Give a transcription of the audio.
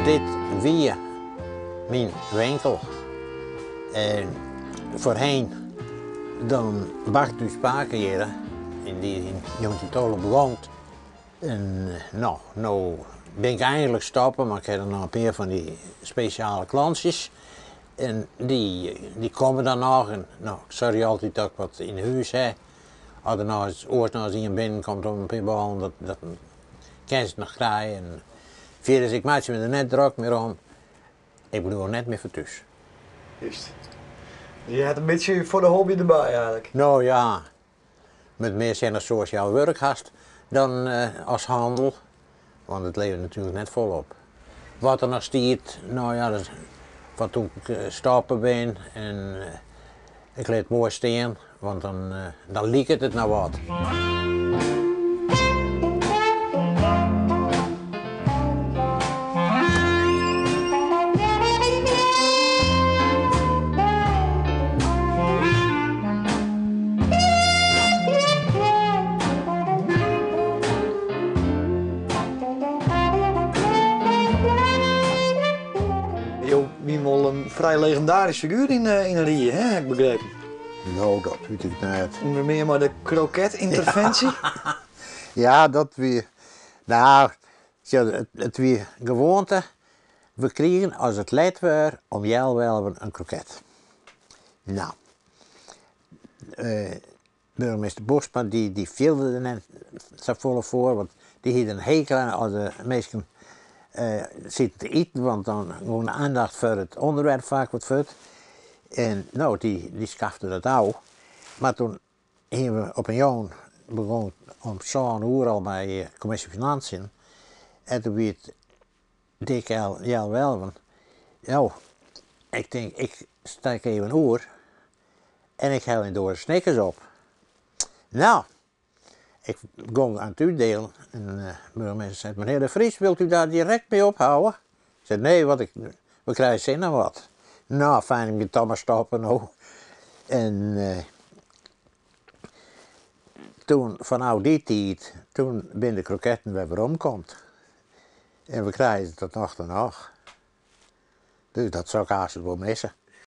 Dit wie myn winkel. En foarhinne dan bakte ús pake hjir, yn dy yn njoggentjintolve begûn. En no, no bin ik eigenlik stoppe, mar ik ha der noch in pear fan dy spesjale klantsjes. En dy, dy komme dan noch en no, ik soargje altyd dat ik wat yn hûs ha. As der noch eens oars noch eens ien binnenkomt om in pear bôlen, dat, dat kin se it noch krije. En fierders, ik meitsje my der net drok mear om. Ik bliuw net mear foar thús. Juist. Je hat in bytsje foar de hobby derby eigenlik. No ja, met mear sin as sosjaal wurk hast dan as hannel, want it leveret natuerlik net folle op. Wat der noch stiet, no ja, dat is fan toen ik stoppe bin en ik lit it moai stean, want dan, dan liket it noch wat. Jo wiene wol in frij legindarysk figuer yn 'e Rie, hè, ha ik begrepen. No, dat wit ik net. Under mear mei de kroket-yntervinsje. Ja, dat wie. Nou, sjoch, it wie gewoante. We krigen as it let wurdt om healwei alven in kroket. Nou, burgemeester Bosma dy, dy fielde der net safolle foar, want dy hie der in hekel aan as de minsken sieten te iten, want dan gong de aandacht foar it ûnderwerp faak wat fuort. En no, dy, dy skafte dat ôf. Mar toen hiene we op in jûn begûn om sân oer al mei kommisje Financiën. En toen wie it dik healwei alven. No, ik tink, ik stek even oer en ik helje in doaze Snickers op. Nou, ik gong aan it útdielen en de burgemeester sei, meneer De Vries, wilt u daar direct mee ophouden? Ik sei, nee, want ik, we krije sin noch wat. Nou, fijn, ik gean toch mar stoppen no. En toen, fanôf dy tiid, toen binne de kroketten wer weromkomd. En we krije se tot noch toe noch. Dus dat sil ik aanst wol misse.